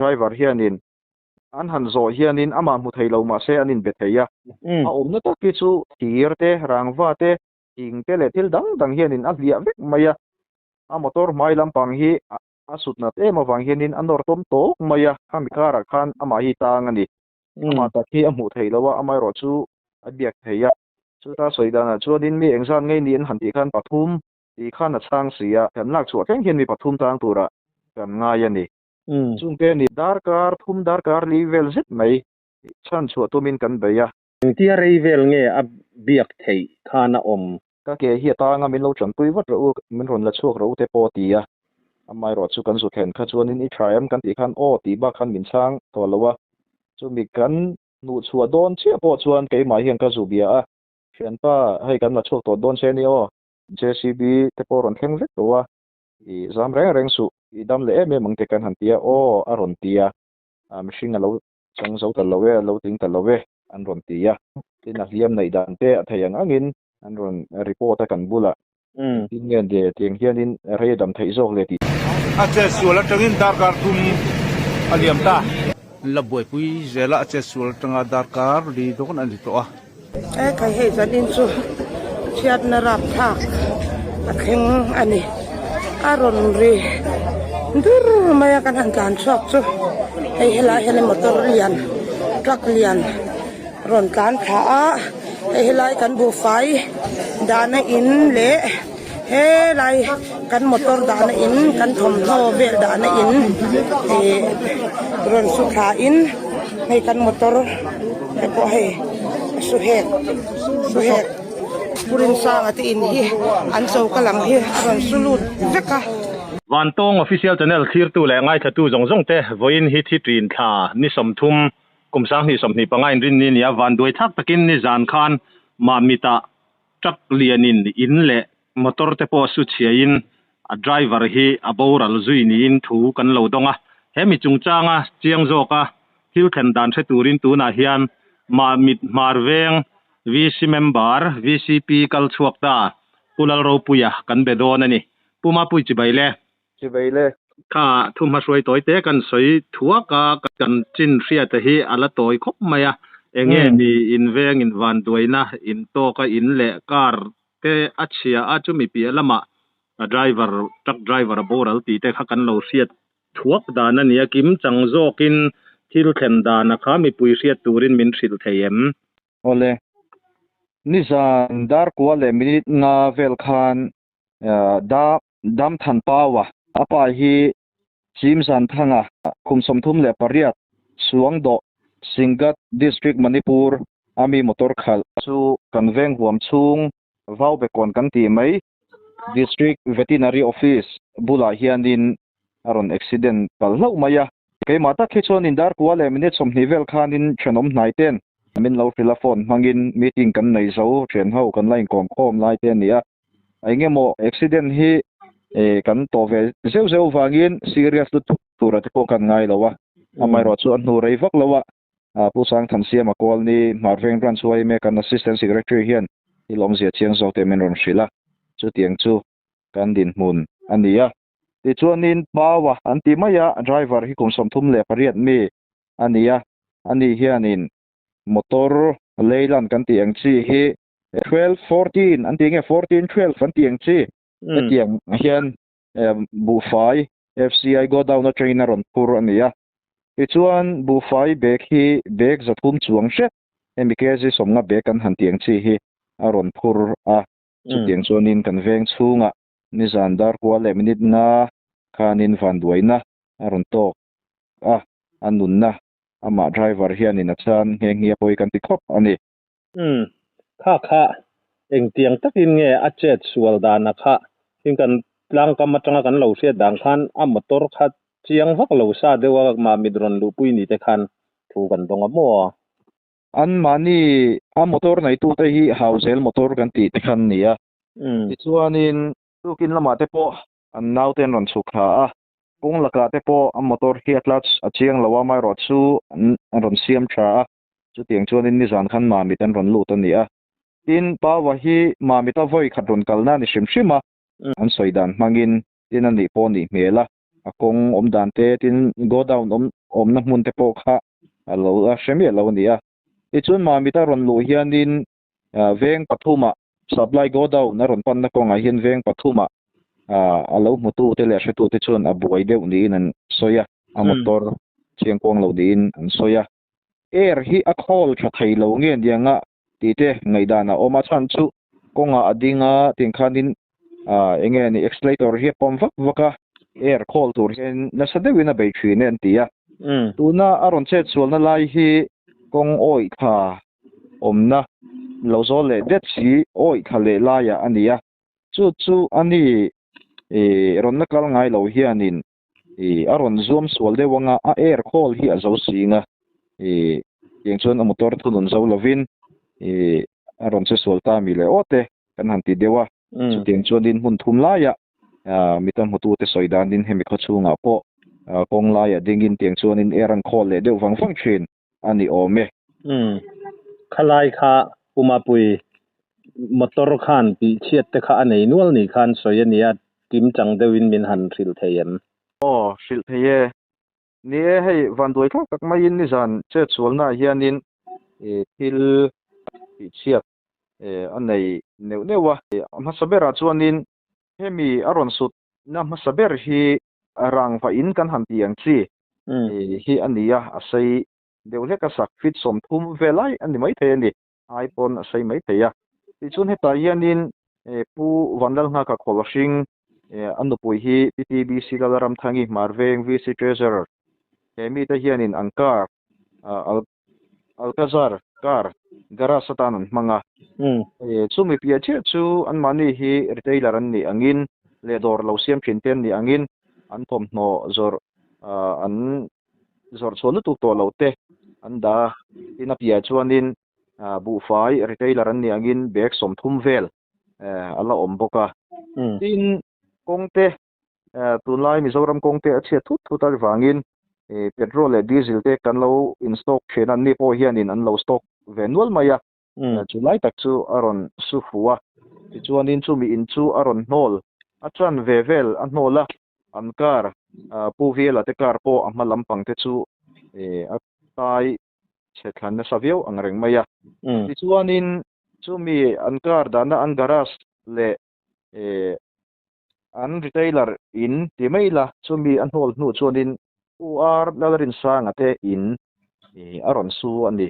Driver hianin an han zawh hianin amah hmu thei lo mahse an inbe thei a. A awmna tak hi chu thir te, rangva te, thing te leh thil dang dang hianin a hliah vek mai a. A motor hmai lampang hi a sut nat em avang hianin a nawr tawm tawk mai a, khami karah khan amah hi tang a ni. Amah tak hi a hmuh theih lo a, amaherawh chu a biak thei a. Chuta sawi danah chuanin mi engzat ngei niin han tih khan pathum tih khan a chhang si a, kan lak chhuah thleng hian mi pathum tang turah kan ngai a ni. Chungte ni darkar thum darkar li vel zet mai chhan chhuah tumin kan bei a. Engtia rei vel nge a biak theih khan a awm? Ka ke hi a tang a, min lo tanpui vat rawh u, min rawn la chhuak rawh u te pawh a ti a. Amaherawh chu kan zu thlen kha chuanin i tha em kan tih khan aw tih bak khan min chhang tawh lo a. Chumi kan hnuh chhuah dawn chiah pawh chuan keimah hian ka zu bia a, Thianpa hei kan la chhuak tawh dawn che ni aw, JCB te pawh rawn thleng vek tawh a, i zam reng reng suh, i dam leh em em ang te kan han ti a, aw a rawn ti a, mihring a lo chang zo ta lo e, a lo tling ta lo e an rawn ti a, tin a hliam neih dan te a thei ang angin an rawn report a kan bulah engtin nge le tiang hianin rei a dam theih zawk le tih. A chet sual atangin darkar thum a liam ta. An la buaipui zel a, a chet sual atanga darkar li dawn a ni tawh a. He khai hei zanin chu chhiatna rapthlak a thleng a ni. A rawn ri dur mai a kan han tlan chhuak chu hei helai hian motor lian truck lian rawn tlan thla a hei helai kan buhfai dahna in leh helai kan motor dahna in kan thawmhnaw vel dahna in ih rawn su thla in hei kan motor te pawh hei a su hek su hek Pu Rinsanga te in hi an choka lam hi a rawn su lut vek a. Vantawng Official Channel thlirtu leh ngaithlatu zawng zawng te vawiin hi thi ṭin thla ni 30 Kum 2025 inrin ni nia vanduai thlak takin nizan khan Mahmitah truck lianin in leh motor te pawh su chhiain a driver hi a boral zui niin thu kan lo dawng a. He mi chungchanga chiang zawka thil thlen dan hre turin tunah hian Mahmit Hmar Veng VC member vcp kal chhuak ta Pu Lalropuia kan be dawn a ni. Pu Mapui chibai le. Chibai le. Kha thu hmahruai tawi te kan sawi thuak a, kan chin hriata hi a la tawi khawp mai a, enge ni in veng in vanduaina in tawk a in leh car te a chhia a chumi piah lamah a driver truck driver a boral tih te kha kan lo hriat thuak dan a ni a, kim chang zawkin thil thlen dana kha mipui hriat turin min hrilh thei em? Awle, nizan darkua leh minute nga vel khan da Damthan Paua, a pa hi Chimzan Thanga, kum 38, Suangdawh, Singhat District, Manipur a mi motor khalh chu kan veng huam chhung Vaubekawn kan tih mai District Veterinary Office bulah hianin a rawn accident palh hlauh mai a. Keimah tak hi chuan indarkua leh minute 20 vel khanin thenawm hnai ten min lo hrilh a, phone hmangin meeting kan nei zo, thianho kan la inkawm khawm lai te a ni a. Eng emaw accident hi kan tawh ve zeuh zeuh vangin serious lutuk tura te pawh kan ngai lo a, amaherawh chu a hnu rei vak lo a, Pu Sangthansiama Kawlni Hmarveng Branch yma kan Assistant Secretary hian thil awmzia chiang zawk te min rawn hrilh a, chutiang chu kan dinhmun a ni a. Tichuanin Paua an ti mai a, driver hi kum 38 mi a ni a, ani hianin motor Leyland kan tih ang chi hi 12 14 an tih nge 14 12 an tih ang chi hetiang hian buhfai FCI godown atangin a rawn phur a ni a. Tichuan buhfai bag hi bag 300 chuang hret hemi kg 50 bag kan han tih ang chi hi a rawn phur a. Chutiang chuanin kan veng chhungah nizan darkua leh minute nga khanin vanduaina a rawn tawk a, a nunna amah driver hianin a chan nghe nghe pawi kan ti khawp a ni. Umm, kha kha engtiang takin nge a chet sual dana kha hing kan tlangkam atanga kan lo hriat dan khan a motor kha chiang vak lo sa deuh a mah mit rawn luhpui ni te khan thu kan dawng a maw? An mahni a motor neitute hi hau zel motor kan tih te khan ni a. Tichuanin tukin lamah te pawh an naute an rawn chhuk thla a, kawng lakah te pawh a motor hi a clutch a chiang lo a, amaherawh chu an rawn siam tha a. Chutiang chuanin nizan khan Mamit an rawn lut a ni a. Tin, Paua hi Mamita vawi khat rawn kalna a ni hrim hrim a, an sawi dan hmangin tin a nih pawh a nih hmel a, a kawng awm dan te, tin godown awm awmna hmun te pawh kha a lo a hre miah lo a ni a. Tichuan Mamit a rawn luh hianin veng pathumah supply godown a rawn panna kawngah hian veng pathumah a lo hmutu te leh a hretu te chuan a buai deuh niin an sawi a, a motor chiangkuang lo niin an sawi a. Air hi a khawl tha thei lo nge nianga tih te ngaihdan a awm a, chhan chu kawngah a ding a tiang khanin eng nge ni accelerator hi a pawm vak vak a, air khawl tur hian nasa deuhin a bei thin e an ti a. Tuna a rawn chet sualna lai hi kawng awih thla awmna lo zawl leh det si awih thla leh laiah a ni a, chu chu a ni rawn la kal ngai lo hianin ih a rawn zuam sual deuh anga a air khawl hi a zo sing a ih tiang chuan a motor thunun zo lovin ih a rawn che sual ta mi leh aw te kan han ti deuh a chutiang chuanin hmun thum laiah ah mi tam hmutute sawi danin hemi khaw chhungah pawh ah kawng laiah dingin tiang chuanin air an khawl leh deuh vang vang thin a ni awm e. Umm khalai kha Pumapui motor khan tih chhiat te kha a nei nual ni khan sawi a nia, kim chang deuhin min han hrilh thei em? Aw hrilh thei e. Ni e hei vanduai thlak tak maiin nizan chetsualnaah hianin thil tih chhiat a nei neuh neuh a. A hmasa berah chuanin hemi a rawn sut na hmasa ber hi rangva in kan han ti ang chi hi a ni a, a sei deuh hlek a sak feet 30 vel lai a ni maithei a ni, ai pawn a sei maithei a. Tichuan hetah hianin Pu Vanlalnghaka Khawlhring a nupui hi PTBC Lalaramthangi Hmarveng VC Treasurer he mite hianin an car Alcazar car garage atan an hmang a. Chumi piah chiah chu anmahni hi retailer an nih angin leh dawr lo siam thin te an nih angin an thawmhnaw zawrh an zawrh chhuah lutuk tawh lo te an dah a. Tin a piah chuanin buhfai retailer an nih angin bag 30 vel a la awm bawk a. Tin kawngte Tunlai Mizoram kawng te a chhiat thut thut avangin petrol leh diesel te kan lo in stock thin a, anni pawh hianin an lo stock ve nual mai a, chu lai tak chu a rawn su fu a, tichuanin chumi in chu a rawn hnawl, a chan ve vel a hnawl a, an car Pu Viela te car pawh a hma lampang te chu a tai chhe thlan nasa viau ang reng mai a, tichuanin chumi an car dahna an garage leh An retailer in ti mai ila, chumi a hnawl hnu chuanin UR Lalrinsanga te in a rawn su a ni.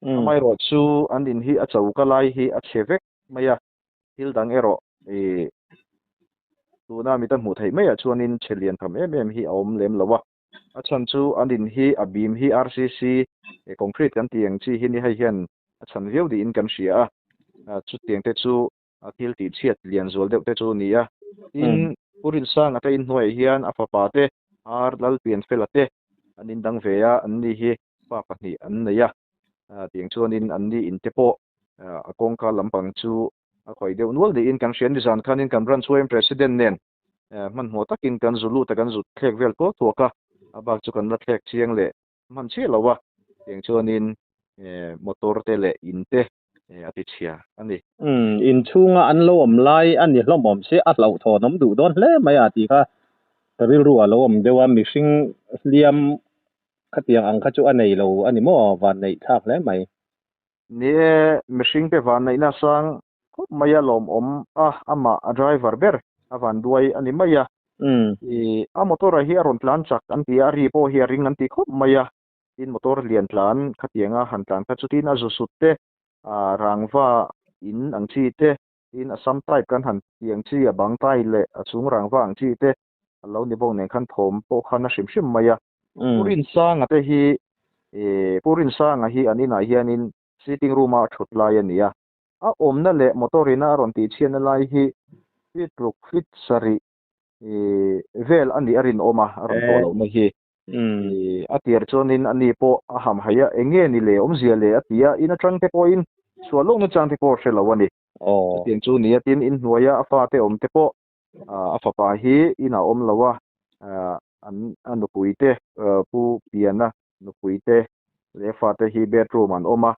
Amaherawh chu an in hi a choka lai hi a chhe vek mai a, thil dang erawh tuna mita hmuh theih maiah chuanin chhe lian tham em em hi a awm lem lo a. A chhan chu an in hi a bim hi RCC concrete kan tih ang chi hi ni hei hian a chhan viau niin kan hria a, chutiang te chu a thil tih chhiat lian zual deuh te chu a ni a. Tin, Pu Rinsanga te inhnuaiah hian a fapa te, Ar Lalpianfela te an indang ve a, anni hi fa pahnih an nei a. Tiang chuanin anni in te pawh a kawngka lampang chu a khawih deuh nual niin kan hria. Nizan khanin kan branch YM President nen hmanhmawh takin kan zu lut a, kan zu thlek vel tuak tuak a, a bak chu kan la thlek chiang leh hman chiah lo a. Tiang chuanin motor te leh in te a ti chhia a ni. Umm, inchhunga an lo awm lai a ni hlawm awm si, a hlauhthawn awm duh dawn hle mai a tih kha ka rilru a lo awm deuh a, mihring hliam khatiang ang kha chu a nei lo a ni maw, vanneih thlak hle mai. Ni e, mihringte vanneihna sang khawp mai a lawmawm a, amah a driver ber a van duai a ni mai a. Ih, a motor ah hi a rawn tlan chak an ti a, a ri pawh hi a ring an ti khawp mai a. Tin motor lian tlan khatianga han tlan kha chu tin a zu sut te, ah rangva in ang chi te, tin a sam type kan han ti ang chi a bang tai leh a chung rangva ang chi te a lo ni bawk nen khan thawm pawh khan a hrim hrim mai a. Pu Rinsanga te hi ih Pu Rinsanga hi an inah hianin sitting room a thut lai a ni a. A awmna leh motor ina a rawn tihchhiatna lai hi feet ruk feet sarih ih vel a nih a rinawm a, a rawn tawh lohna hi. A tir chuanin ani pawh a ham haih a, eng nge ni le awmzia le a ti a, in atang te pawhin chhuah lawkna chang te pawh a hre lo a ni. Chutiang chu ni a, tin inhnuaia a fate awm te pawh a fapa hi inah awm lo a, an a nupui te Pu Piana nupui te leh fate hi bedroom an awm a,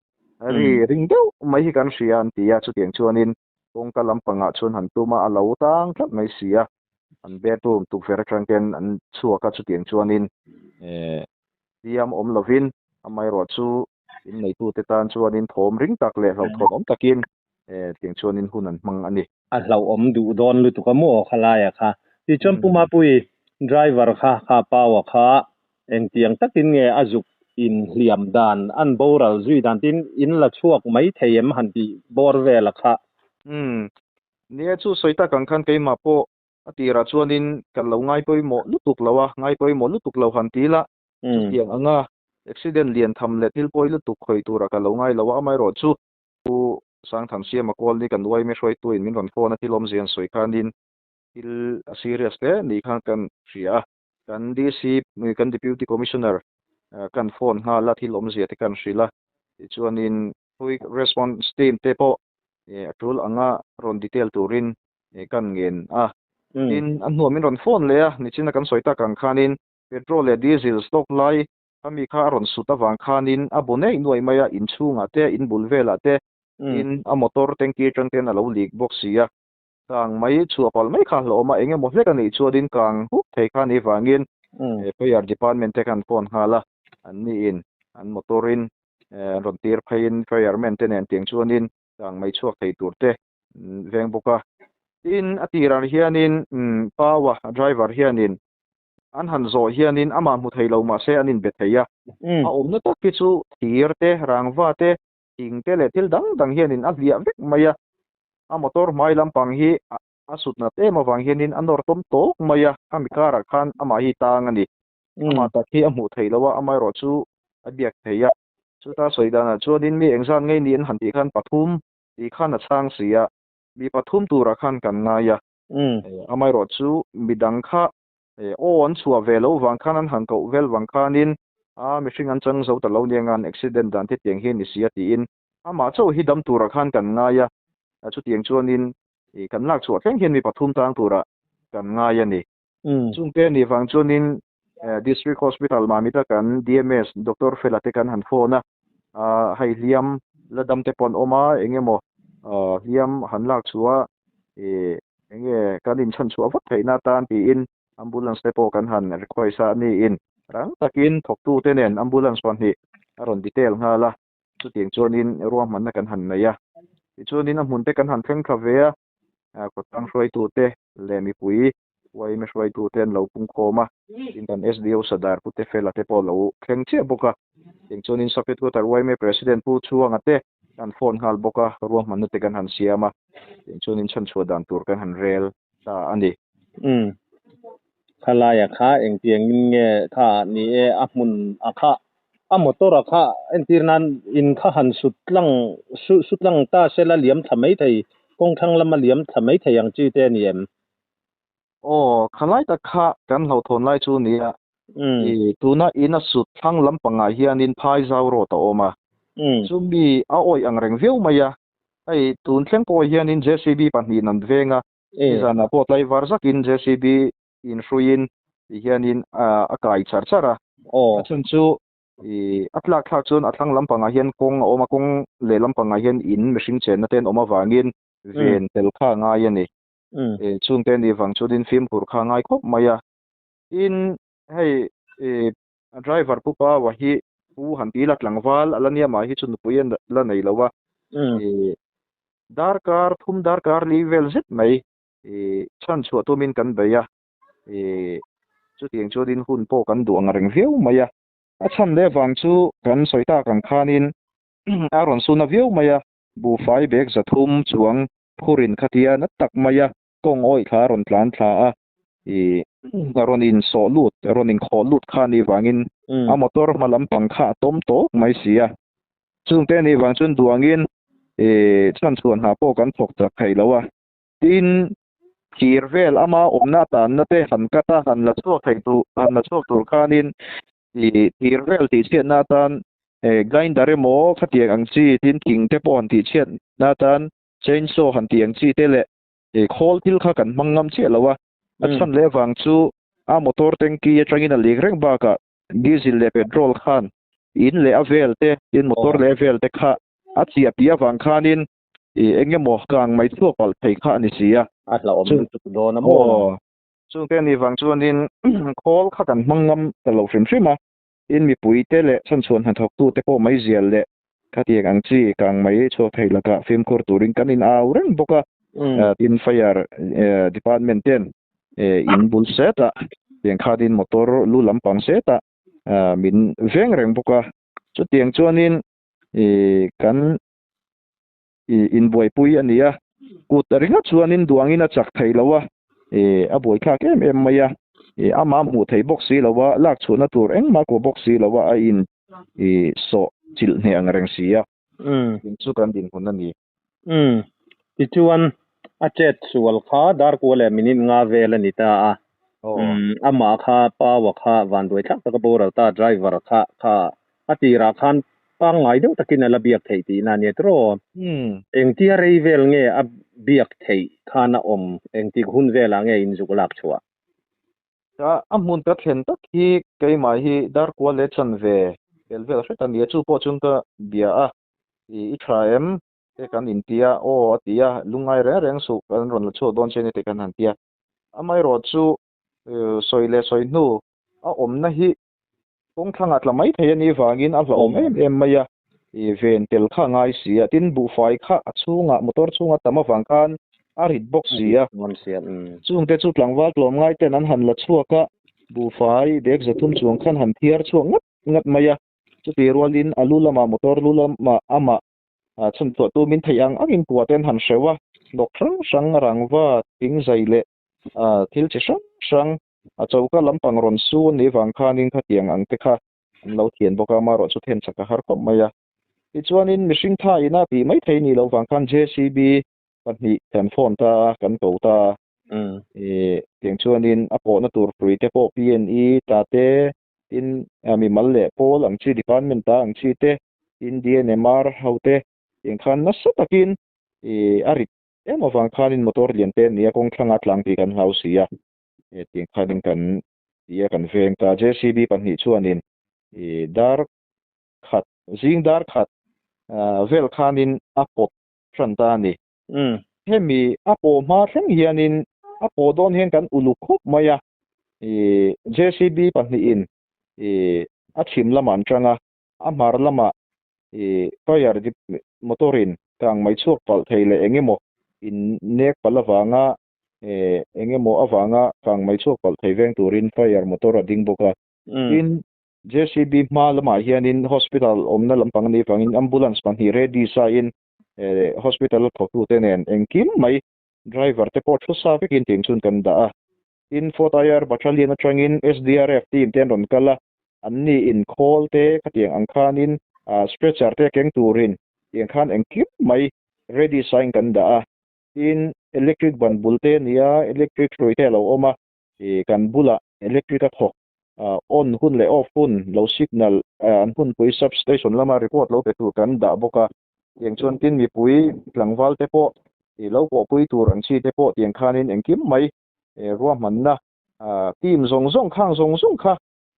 ri ring deuh mai hi kan hria an ti a, chutiang chuanin kawngka lampangah chuan han tum a, a lo tang tlat mai si a, an bedroom tukverh atang ten an chhuak a, chutiang chuanin eh. hliam awm lovin amaherawhchu in neitute tan chuanin thawm ring tak leh hlauhthawn awm takin tiang chuanin hun an hmang a ni. A hlauhawm duh dawn lutuk a maw khalai-a kha. Tichuan Pu Mapui driver kha kha Paua kha engtiang takin nge a zuk inhliam dan, an boral zui dan tin in la chhuak mai thei em han tih bawr vel a kha. Umm. Nia chu sawi tak ang khan keimah pawh a tirah chuanin ka lo ngai pawimawh lutuk lo a, ngai pawimawh lutuk lo han ti la, chutiang anga accident lian tham leh thil pawi lutuk khawih turah ka lo ngai lo a, amaherawhchu Pu Sangthansiama kual ni kan uaime hruaituin min rawn phone a thil awmzia an sawi khanin thil a serious hle ni khan kan hria a, kan DC kan Deputy Commissioner kan phone nghal a thil awmzia te kan hrilh a, tichuanin quick response team te pawh a tul anga rawn detail turin kan ngen a. Tin, a hnuah min rawn phone leh a, nichina kan sawi tak ang khanin petrol leh diesel stock lai Khami kha a rawn sut avang khanin a bu neih nuaih mai a, inchhungah te, in bul velah te, tin a motor tanky atang ten a lo leak bawk si a. Kang mai chhuah palh mai kha a hlauhawm a, eng emaw hlek a nih chuanin kang huk thei kha a nih vangin fire department te khan phone nghal a, an niin an motor in an rawn tir pheiin fireman te nen tiang chuanin kang mai chhuak thei tur te an veng bawk a. Tin, a tirah hianin Paua driver hianin An han zawh hianin amah hmu thei lo mahse an inbe thei a. A awmna tak hi chu thir te, rangva te, thing te leh thil dang dang hianin a hliah vek mai a. A motor hmai lampang hi a sut nat em avang hianin a nawr tawm tawk mai a, khami karah khan amah hi tang a ni. Amah tak hi a hmuh theih lo a, amaherawh chu a biak thei a. Chuta sawi danah chuanin mi engzat ngei niin han tih khan pathum tih khan a chhang si a, mi pathum turah khan kan ngai a. Amaherawh chu midang kha aw an chhuah ve loh vang khan an han koh vel vang khanin a mihring an chang zo ta lo nia ngan accident dan te tiang hi a ni si a tiin amah chauh hi dam turah khan kan ngai a, chutiang chuanin kan lak chhuah thleng hian mi pathum tang turah kan ngai a ni. Chungte a nih vang chuanin District Hospital Mamita kan DMS Doctor Fela te kan han phone a, hei hliam la dam te pawh an awm a, eng emaw hliam han lak chhuah ih eng nge kan inchhan chhuah vat theihna atan tiin ambulance te pawh kan han request a, aniin rang takin thawktute nen ambulance pahnih a rawn detail nghal a, chutiang chuanin ruahmanna kan han nei a, tichuanin a hmun te kan han thleng thla ve a, khawtlang hruaitute leh mipui Uaime hruaitute an lo pungkhawm a, tin kan SDO Sadar Pu Tefela te pawh a lo thleng chiah bawk a, tiang chuanin Sub Headquarter Uaime President Pu Chhuanga te kan phone nghal bawk a, ruahmanna te kan han siam a, tiang chuanin chhanchhuah dan tur kan han rel ta a ni. Umm. Khalaia kha engtiangin nge kha ni e a hmun a kha a motor a kha entir nan in kha han sut tlang su tlang ta sela liam thla mai thei kawng thlang lama liam thla mai thei ang chi te a ni em? Aw, khalai tak kha kan hlauhthawn lai chu nia. I tuna in a sut thlang lampangah hianin phai zau rawt a awm a. Chumi a awih ang reng viau mai a. Hei tun thleng pawh hianin JCB pahnihin an veng a, nizanah pawh tlaivar zakin JCB inhruiin ti hianin a kai char char a. A chhan chu i a tlak thlak chuan a thlang lampangah hian kawng a awm a, kawng leh lampangah hian in mihring chenna te an awm avangin ven tel kha a ngai a ni. Chungte nih vang chuanin fimkhur kha a ngai khawp mai a. Tin, hei a driver Pu Paua hi Pu han ti ila tlangval a la nia mah hi chu nupui a la nei lo a. Darkar thum darkar li vel zet mai chhan chhuah tumin kan bei a. Chutiang chuanin hun pawh kan duh ang reng viau mai a. A chhan leh vang chu kan sawi tak ang khanin a rawn suna viau mai a. Buhfai bag 300 chuang phurin khatia na tak mai a kawng awih thla a rawn tlan thla a, ih a rawn insawh lut, a rawn inkhawh lut kha a nih vangin a motor hma lampang kha a tawm tawk mai si a. Chungte a nih vang chuan duangin ih chhanchhuah hna pawh kan thawk chak thei lo a. Tin, thir vel ama awmna atanna te han cut a, han la chhuak thei tur, han la chhuak tur khanin ih thir vel tihchhiatna atan grinder emaw khatiang ang chi tin thing te pawh han tihchhiatna atan chainsaw han tih ang chi te leh khawl thil kha kan hmang ngam chiah lo a. A chhan leh avang chu a motor tanky atangin a lik reng bakah diesel leh petrol khan in leh a vel te tin motor leh a vel te kha a chiah piah avang khanin ih eng emaw kang mai chhuak palh thei kha a ni si a. A hlauhawm lutuk dawn a maw? Aw, chungte a nih vang chuanin khawl kha kan hmang ngam ta lo hrim hrim a. Tin, mipuite leh chhanchhuah hnathawktute pawh meizial leh khatiang ang chi kang mai chhuak thei lakah fimkhur turin kan in au reng bawk a. Tin, Fire Department ten in bul setah tiang khatin motor lu lampang setah min veng reng bawk a. Chutiang chuanin kan inbuaipui a ni a, kut ringawt chuanin duangin a chak thei lo a, a buaithlak em em mai a, amah hmuh theih bawk si lo a, lak chhuahna tur engmah kuah bawk si lo a, a in sawh chilh hneh ang reng si a, tin chu kan dinhmun a ni. Umm, tichuan a chet sual kha darkua leh minute nga vel a ni ta a, umm amah kha Paua kha vanduai thlak taka boral ta driver kha kha a tirah khan pangngai deuh takin a la biak theih tihna a nia tiraw? Engtia rei vel nge a biak theih khan a awm? Engtik hun velah nge inzuk lak chhuah? A hmun ka thlen tak hi keimah hi darkua leh chanve vel vel hret a nia, chu pawh chuan ka bia a, i tha em? Te kan intia, aw a ti a, lungngai reng reng suh kan rawn la chhuak dawn che ni te kan han ti a. Amaherawhchu sawi leh sawi hnu a awmna hi Kawng thlangah tla mai thei a nih vangin a hlauhawm em em mai a, i ven tel kha a ngai si a, tin buhfai kha a chhungah motor chhunga tam avang khan a rit bawk si a, chungte chu tlangval tlawmngai ten an han la chhuak a, buhfai bag zathum chuang khan han thiar chhuak ngat ngat mai a, chutih rualin a lu lamah motor lu lamah amah chhunchhuah tumin theih ang angin kua te an han hreuh a, hnawk hrang hrang rangva thingzai leh thil chi hrang hrang A choka lampang rawn su a nih vang khanin khatiang ang te kha an lo thian bawk a, amaherawh chu then chak a har khawp mai a. Tichuanin mihring tha ina tih mai thei nih loh vang khan JCB pahnih kan phone ta a, kan ko ta a. Tiang chuanin a pawhna tur hrui te pawh PNE ta te, tin mimal leh pawl ang chi department ta ang chi te, tin DNMR ho te, tiang khan nasa takin a rit em avang khanin motor lian te nia kawng thlanga tlang tih kan hlau si a. Hetiang khanin kan ti a kan veng ta. JCB pahnih chuanin ih dar khat zing dar khat vel khanin a pawt hran ta a ni. Hemi a pawh hma thleng hianin a pawh dawn hian kan uluk khawp mai a. Ih JCB pahnihin ih a chhim lamah an tang a, a hmar lamah ih fire motor in kang mai chhuak palh thei leh eng emaw in nek palh avanga eng emaw avanga kang mai chhuak palh thei veng turin fire motor a ding bawk a. Tin, JCB hma lamah hianin hospital awmna lampang a nih vangin ambulance pahnih ready sain hospital thawktute nen engkim mai driver te pawh thu sa vekin tih chhun kan dah a. Tin, Fort IR Battalion atangin SDRF team te an rawn kal a, anni inkhawl te khatiang ang khanin stretcher te keng turin tiang khan engkim mai ready sain kan dah a. Tin, electric ban bul te a ni a, electric hrui te a lo awm a, ih kan bulah electric a thawk on hun leh off hun lo signal an hunpui sub station lama report lo pe tur kan dah bawk a, tiang chuan tin mipui tlangval te pawh ih lo pawhpui tur ang chi te pawh tiang khanin engkim mai ruahmanna team zawng zawng khang zawng zawng kha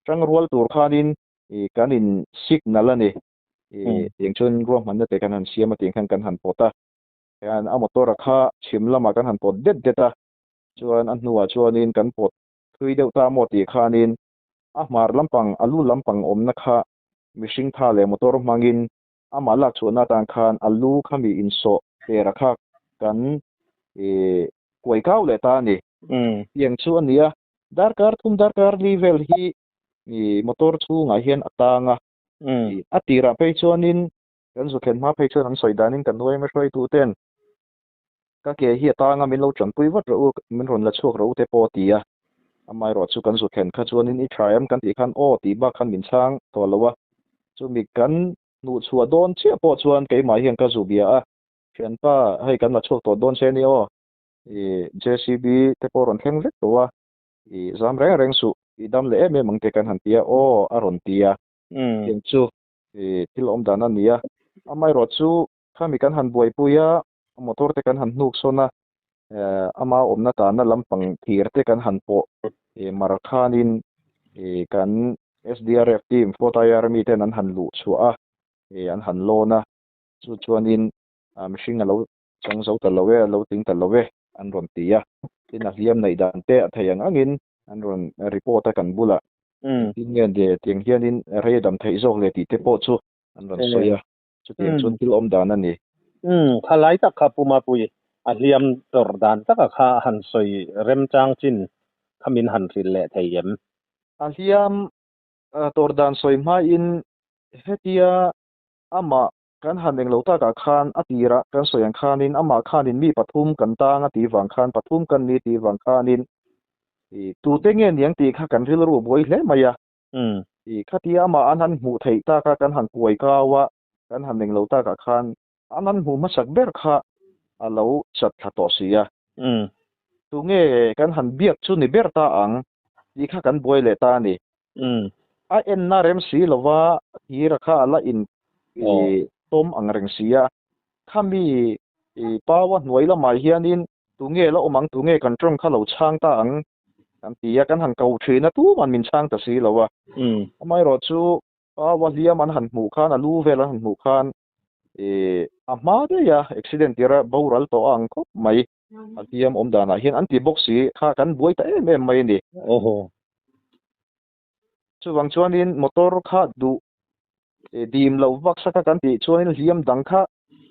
tangrual tur khanin ih kan in signal a ni, ih tiang chuan ruahmanna te kan han siam a tiang khan kan han pawt a. Hian a motor a kha chhim lamah kan han pawt det det a, chuan a hnuah chuanin kan pawt thui deuh ta maw tih khanin a hmar lampang a lu lampang awmna kha mihring tha leh motor hmangin amah lak chhuahna atan khan a lu kha mi insawh tera kha kan ih kuai kau leh ta a ni. Tiang chu a ni a, darkar thum darkar li vel hi ih motor chhungah hian a tang a, a tirah phei chuanin Kan zu thlen hma phei chuan an sawi danin kan nuaima hruaitu ten ka ke hi a tanga min lo tanpui vat rawh u, min rawn la chhuak rawh u te pawh a ti a. Amaherawh chu kan zu thlen kha chuanin i tha em kan tih khan aw tih bak khan min chhang tawh lo a. Chumi kan hnuh chhuah dawn chiah pawh chuan keimah hian ka zu bia a, thianpa hei kan la chhuak tawh dawn che nia aw, i JCB te pawh rawn thleng vek tawh a, i zam reng reng suh, i dam leh em em ang te kan han ti a, aw a rawn ti a. Tiang chu i thil awm dan a ni a, amaherawh chu khami kan han buaipui a, motor te kan han hnuk sawn a, ama awmna tanna lampang thir te kan han pawh i mar khanin i kan SDRF team Fort IR mi ten an han luh chhuah a, i an han lawn a, chu chuanin mihring a lo chang zo ta lo e, a lo tling ta lo e an rawn ti a, tin a hliam neih dan te a thei ang angin an rawn report a kan bulah. Engtin nge le tiang hianin rei a dam theih zawk le tih te pawh chu an rawn sawi a, chutiang chuan thil awm dan a ni. Umm, khalai tak kha Pu Mapui a hliam tawrh dan taka kha a han sawi remchang chin kha min han hrilh leh thei em? A hliam tawrh dan sawi hmain hetia amah kan han englo takah khan a tirah kan sawi ang khanin amah khanin mi pathum kan tang a tih vang khan pathum kan ni tih vang khanin tute nge niang tih kha kan rilru buai hle mai a. Khatia amah an han hmuh theih taka kan han kuai kau a, kan han englo takah khan an han hmuh hmasak ber kha a lo chat thla tawh si a. Tunge kan han biak chu ni ber ta ang tih kha kan buai leh ta a ni. A enna rem si lova thira kha a la in tawm ang reng si a. Khami paua hnuai lamah hianin tunge la awm ang, tunge kan tawng kha lo chhang ta ang kan ti a, kan han ko thin a, tuman min chhang ta si lo a. Amaherawhchu paua hliam an han hmuh khan, a lu vel an han hmuh khan a hma daih a, accident tira boral tawh a ang khawp mai. A hliam awm danah hian an ti bawk si kha kan buai ta em em mai a ni. Chuvang chuanin motor kha duh dim loh vak saka kan tih chuanin hliam dang kha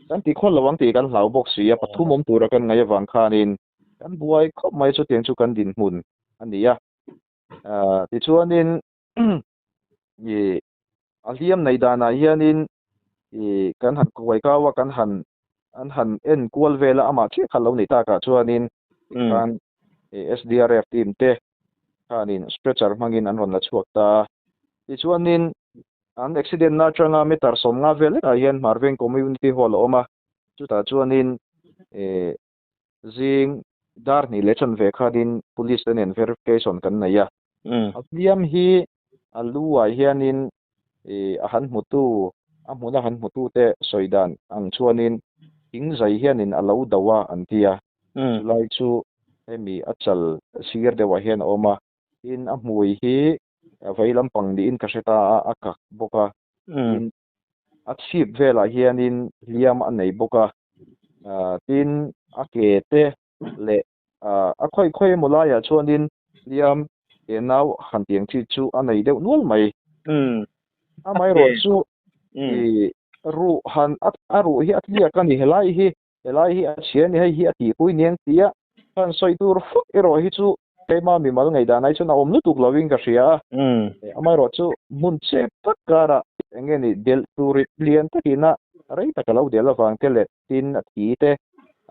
kan ti khawl lo ang tih kan hlau bawk si a, pathum awm tura kan ngaih avang khanin kan buai khawp mai chutiang chu kan dinhmun a ni a. Tichuanin a hliam nei danah hianin kan han kuai kau a, kan han an han en kual vel a, amah chiah kha lo nei takah chuanin tikhan SDRF team te khanin stretcher hmangin an rawn la chhuak ta a. Tichuanin an accident na atanga meter 50 vel lekah hian Hmarveng Community Hall a awm a, chutah chuanin Zing dar hnih leh chanve khanin police te nen verification kan nei a. A hliam hi a lu ah hianin a han hmutu, a hmuna han hmutu te sawi dan ang chuanin thing zai hianin a lo do a an ti a. Chulai chu hemi a chal sir deuhah hian a awm a, tin a hmui hi vei lampang niin ka hre ta a, a kak bawk a. Tin a chhip velah hianin hliam a nei bawk a, tin a ke te leh a khawi khawi emaw laiah chuanin hliam ke nau han tiang chi chu a nei deuh nual mai. Amaherawhchu ruh han a ruh hi a tliak a ni helai hi Helai hi a chhia a ni, hei hi a tihpui ni ang tia han sawi tur fak erawh hi chu keimah mimal ngaihdan ai chuan a awm lutuk lovin ka hria a. Amaherawhchu hmun chep tak karah eng nge ni delh tur lian takina rei tak a lo delh avang te leh tin a thi te,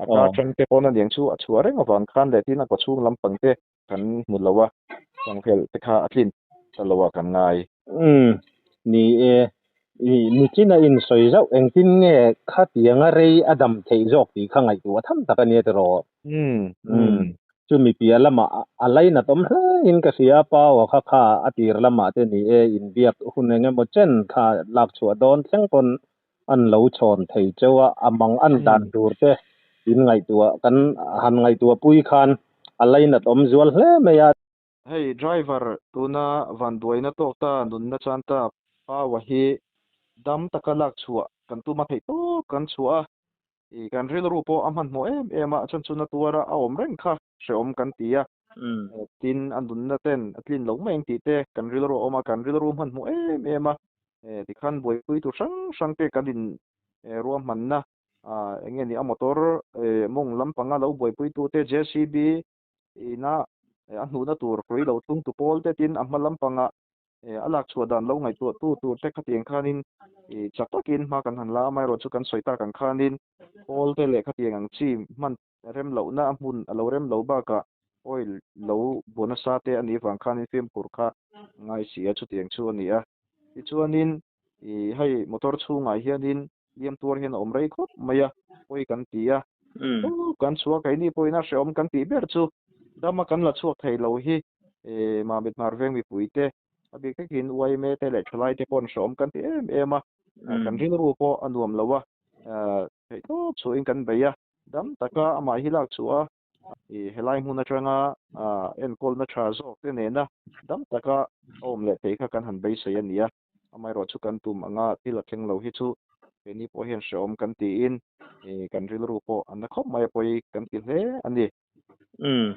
a kar tang te pawn a niang chu a chhuah reng avang khan leh tin a kawchhung lampang te kan hmu lo a, changhelh te kha a tlin ta lo a kan ngai. Umm, ni e, i nichin a insawi zauh engtin nge khatianga rei a dam theih zawk tih kha ngaihtuah tham tak a nia tiraw? Umm, umm. Chumi piah lamah a lainat awm hle in ka hria, Paua kha kha a tir lamah te ni e, inbiak hun eng emaw chen kha lak chhuah dawn thleng pawn an lo chhawn thei cheu a, a mang an dan tur te in ngaihtuah kan han ngaihtuah pui khan a lainat awm zual hle mai a. Hei driver tuna vanduaina tawk ta nunna chan ta Paua hi dam taka lak chhuah kan tum a theih tawp kan chhuah a, i kan rilru pawh a hmanhmawh em em a, a chhan chu na tuara a awm reng kha hrehawm kan ti a, tin a nunna ten a tlin lo mai ang tih te kan rilru a awm a, kan rilru hmanhmawh em em a, tikhan buaipui tur hrang hrang te kan in ruahmanna eng nge ni a motor mawng lampanga lo buaipui tu te JCB ina a hnuhna tur hrui lo thlung tu pawl te tin a hma lampanga a lak chhuah dan lo ngaihtuah tu tur te khatiang khanin chak takin hma kan han la a, amaherawhchu kan sawi tak ang khanin pawl te leh khatiang ang chi hman rem lohna a hmun a lo rem lo bakah oil lo bu nasa te a nih vang khanin fimkhur kha ngai si a, chutiang chu a ni a. Tichuanin ih hei motor chhungah hianin hliam tuar hian a awm rei khawp mai a, pawi kan ti a, kan chhuak keini pawhin a hrehawm kan tih ber chu dama kan la chhuak thei lo hi ih Mamit Hmar Veng mipuite a bik takin yma te leh thalai te paw'n hrehawm kan ti em em a, kan rilru pawh a nuam lo a, theihtawp chhuahin kan bei a. Dam taka amah hi lak chhuah a, ih helai hmun atanga enkawlna tha zawk te nena dam taka a awm leh thei kha kan han beisei a ni a. Amaherawhchu kan tum anga thil a thleng lo hi chu keini pawh hian hrehawm kan tiin ih kan rilru pawh a na khawp mai a pawi kan ti hle a ni. Umm.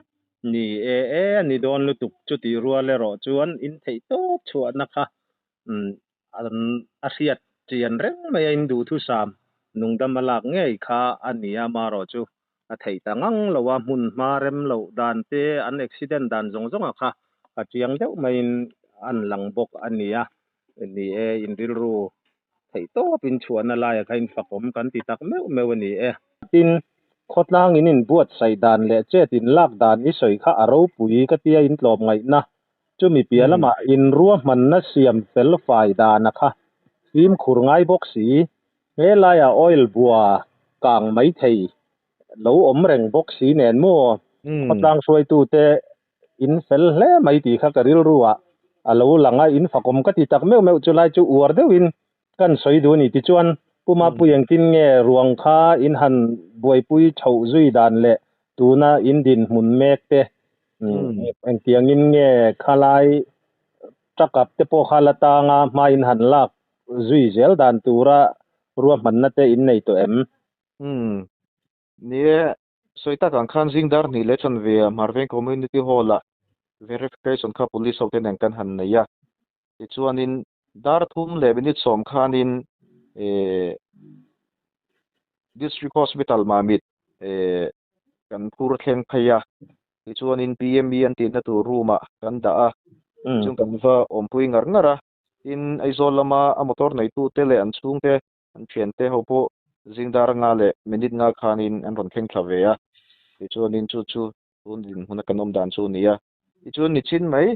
Ni e e a ni dawn lutuk chutih rual erawh chuan in theih tawp chhuahna kha an a hriat chian reng mai a in duhthusam nungdam a lak ngei kha a ni a amaherawh chu a theih ta ngang lo a hmun hma rem loh dan te an accident dan zawng zawng a kha a chiang deuh maiin an lang bawk a ni a ni e in rilru theih tawp in chhuahna laiah kha in fakawm kan ti tak meuh meuh a ni e. Tin, khawtlang in inbuatsaih dan leh chet in lak dan i sawi kha a ropui ka tia in tlawm ngaihna chumi piah lamah in ruahmanna siam fel fai dana kha fimkhur ngai bawk si. He laiah oil bua kang mai thei lo awm reng bawk si nen maw khawtlang hruaitute In fel hle mai tih kha ka rilru ah a lo lang a, in fakawm ka ti tak meuh meuh chu lai chu uar deuhin kan sawi duh a ni. Tichuan, Pu Mapui engtin nge ruang kha in han buaipui chhoh zui dan leh tuna in dinhmun mek te engtiangin nge khalai truck up te pawh kha la tanga hma in han lak zui zel dan tura ruahmanna te in nei tawh em? Ni e, Sawi tak ang khan zing dar hnih leh chanve ah Hmarveng Community Hall ah verification kha police ho te nen kan han nei a. Tichuanin dar thum leh minute sawm khanin eh District Hospital Mamit eh kan phur thleng phei a. Tichuanin PME an tihna tur room ah kan dah a. Tichuan kan va awmpui ngar ngar a. Tin, Aizawl lama a motor neitute leh an chhungte An thiante ho pawh zing dar nga leh minute nga khanin an rawn thleng thla ve a, tichuanin chu chu tun dinhmuna kan awm dan chu a ni a. Tichuan nichin mai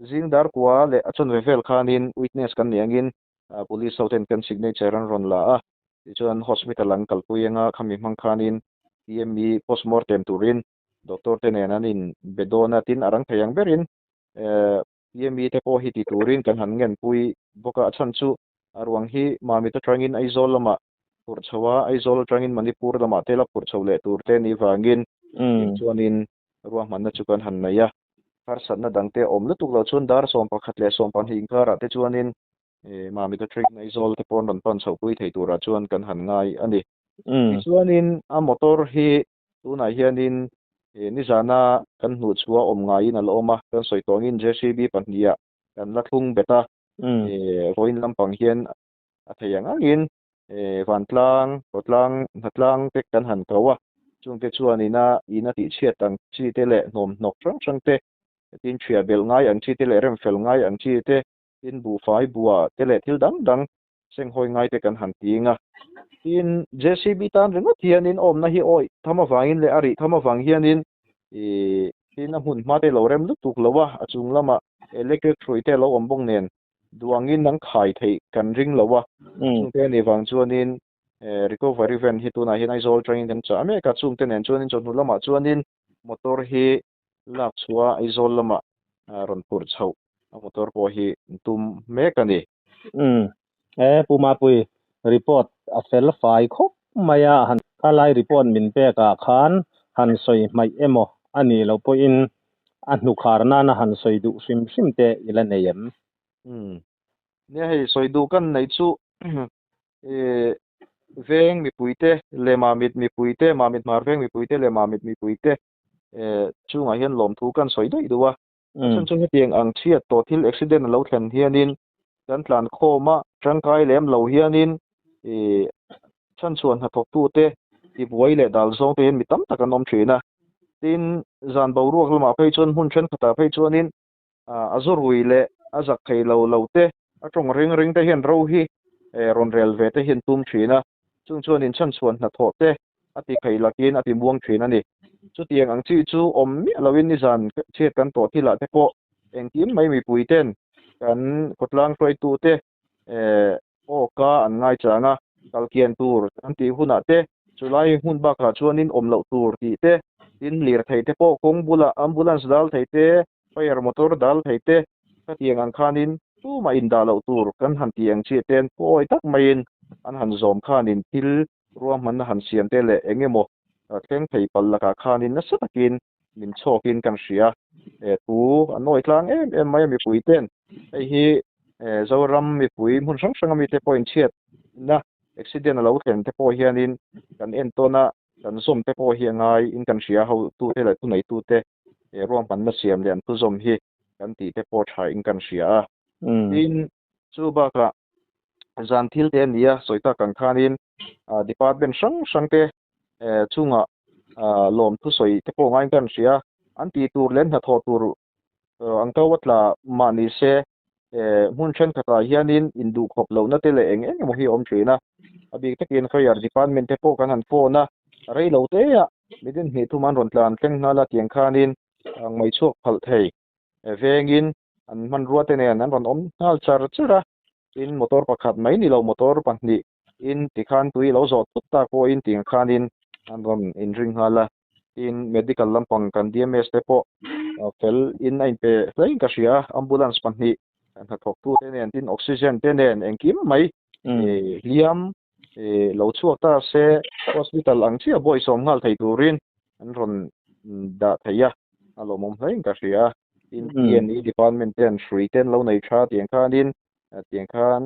zing dar kua leh a chawn ve vel khanin witness kan nih angin police ho ten kan signature an rawn la a, tichuan hospital an kalpui anga khami hmang khanin PME postmortem turin doctor te nen an inbe dawn a, tin a rang thei ang berin PME te pawh hi ti turin kan han ngenpui bawk a, a chhan chu A ruang hi Mamit atangin Aizawl lamah phurh chho a, Aizawl atangin Manipur lamah te la phurh chho leh tur te nih vangin chuanin ruahmanna chu kan han nei a. Harsatna dangte a awm lutuk lo chuan dar 11 leh 12 inkarah te chuanin Mamit atangin Aizawl te pawh an rawn pan chhohpui thei turah chuan kan han ngai a ni. Tichuanin a motor hi tunah hianin nizana kan hnuhchhuah awm ngaiin a la awm a, kan sawi tawh angin JCB pahniha kan la thlung bet a, vawiin lampang hian a thei ang angin vantlang, khawtlang, hnatlang te kan han ko a, chungte chuan ina ina tihchhiat ang chi te leh hnawmhnawk hrang hrang te, tin ṭhia belh ngai ang chi te leh remfel ngai ang chi te, tin buhfai bua te leh thil dang dang senghawi ngai te kan han ting a. Tin, JCB tan ringawt hianin awmna hi awih tham avangin leh a rih tham avang hianin ih tin a hmun hma te lo rem lutuk lo a, a chung lamah electric hrui te a lo awm bawk nen duangin an khai theih kan ring lo a. Chungte a nih vang chuanin recovery van hi tunah hian Aizawl atangin kan chah mek a, chungte nen chuanin chawhnu lamah chuanin motor hi lak chhuah a Aizawl lamah rawn phurh chhoh a motor pawh hi tum mek a ni. Umm e Pu Mapui report a fel fai khawp mai a, han khalai report min pek ah khan han sawi hmaih emaw a nih loh pawhin a hnukhar nana han sawi duh hrim hrim te i la nei em? Umm nia hei sawi duh kan neih chu e veng mipuite leh Mamit mipuite Mamit hmar veng mipuite leh Mamit mipuite e chungah hian lawmthu kan sawi daih duh a. A chhan chu hetiang ang chhiat tawh thil accident a lo thlen hianin kan tlan khawm a, tangkai lem lo hianin ih chhanchhuah hnathawktute tibuai leh dal zawng te hian mi tam tak an awm thin a. Tin, zan boruak lamah phei chuan hmun thenkhatah phei chuanin a zawrui leh a zak thei lo lo te, a tawng ring ring te hian ro hi rawn rel ve te hi an tum thin a. Chung chuanin chhanchhuah hnathawh te a ti thei lakin a ti muang thin a ni. Chutiang ang chi chu awm miah loin nizan chhiat kan tawh thilah te pawh engkim mai mipui ten kan khawtlang hruaitu te aw ka an ngai chang a, kalkian tur an tih hunah te chulai hmun bakah chuanin awm loh tur tih te, tin lirthei te pawh kawng bulah ambulance dal thei te, fire motor dal thei te khatiang ang khanin tumah indah loh tur kan han tih ang chiah ten pawi tak maiin an han zawm khanin thil ruahmanna han siam te leh eng emaw thleng thei palh lakah khanin nasa takin min chhawkin kan hria. Thu a nawi tlang em em mai a mipui ten hei hi Zoram mipui hmun hrang hrang ami te pawh inchhiatna accident a lo thlen te pawh hianin kan entawn a, kan zawm te pawh hi a ngai in kan hria hotute leh thuneitute. ruahmanna siam leh an thuzawm hi kan tih te pawh tha in kan hria a. Tin, chu bakah zan thil te a ni a, sawi tak ang khanin department hrang hrang te chungah lawm thusawi te pawh ngaiin kan hria a, an tih tur leh an hnathawh tur Ang ko a tla mah ni se, hmun thenkhatah hianin induhkhawp lohna te leh eng eng emaw hi a awm thin a. A bik takin Fire Department te pawh kan han phone a, rei lo te a midin hnih thum an rawn tlan thleng nghal a, tiang khanin ngaih chhuak phalh thei vengin an hmanrua te nen an rawn awm nghal char char a. Tin, motor pakhat mai ni lo motor pahnih in tikhan tui lo zawh thut tak pawhin tiang khanin an rawn inring nghal a. Tin, medical lampang kan DMS te pawh fel in a inpe hlein ka hria a, ambulance pahnih hnathawktu te nen tin oxygen te nen engkim mai hliam lo chhuak ta se hospital ang chiah bawisawm nghal thei turin an rawn dah thei a, a lawmawm hlein ka hria a. Tin, TNE department ten hrui te an lo nei tha tiang khanin tiang khan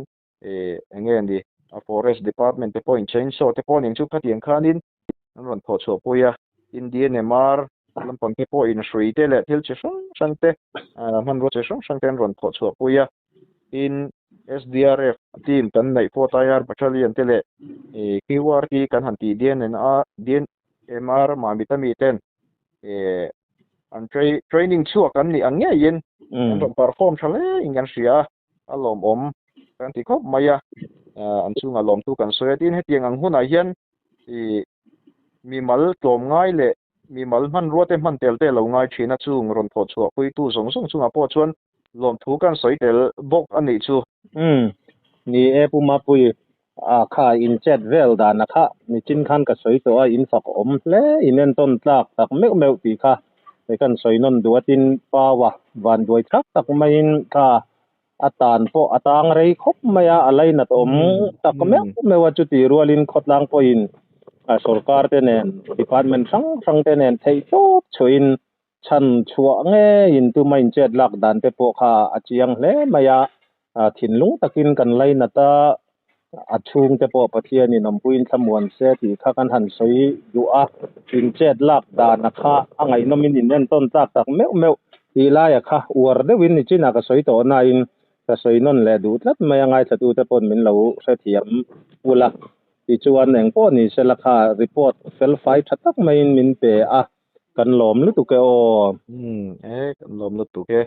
eng nge ni a forest department te pawhin chainsaw te pawh nen chu khatiang khanin an rawn thawh chhuah pui a, Indian MR lampang te pawhin hrui te leh thil chi hrang hrang te hmanrua chi hrang hrang te an rawn thawh chhuah pui a, tin SDRF team kan neih pawh Taihar Battalion te leh QRT kan han tih DNMR Mamit ami ten an training chhuak an nih ang ngeiin an rawn perform tha hle in kan hria a. A lawmawm kan ti khawp mai a, an chungah lawmtu kan sawi a. Tin, hetiang ang hunah hian ih mimal tlawmngai leh mimal hmanrua te hman tel te a lo ngai thin a, chung rawn thawh chhuah puitu zawng zawng chungah pawh chuan lawmthu kan sawi tel bawk a nih chu. Umm, ni e Pu Mapui, a kha in chet vel dan a kha nichin khan ka sawi tawh a, in fak awm hle, in entawn tlak tak meuh meuh tih kha kei kan sawi nawn duh a, tin Paua van duai thlak tak maiin kha a tan pawh a tang rei khawp mai a, a lainat awm tak meuh meuh a, chutih rualin khawtlang pawhin sorkar te nen department hrang hrang te nen theih tawp chhuahin Chhan chhuah ngeiin tuma inchet lak dan te pawh kha a chiang hle mai a, thinlung takin kan lainat a, a chhungte pawh Pathianin awmpuiin thlamuan se tih kha kan han sawi duh a, inchet lak dana kha a ngaihnawmin in entawn tlak tak meuh meuh tih laia kha uar deuhin nichinah ka sawi tawh nain ka sawi nawn leh duh tlat mai a, ngaithlatute paw'n min lo hrethiam ula tichuan engpawh ni sela kha report felfai tha tak maiin min pe a. Kan lawm lutuk e aw. Umm e, kan lawm lutuk e.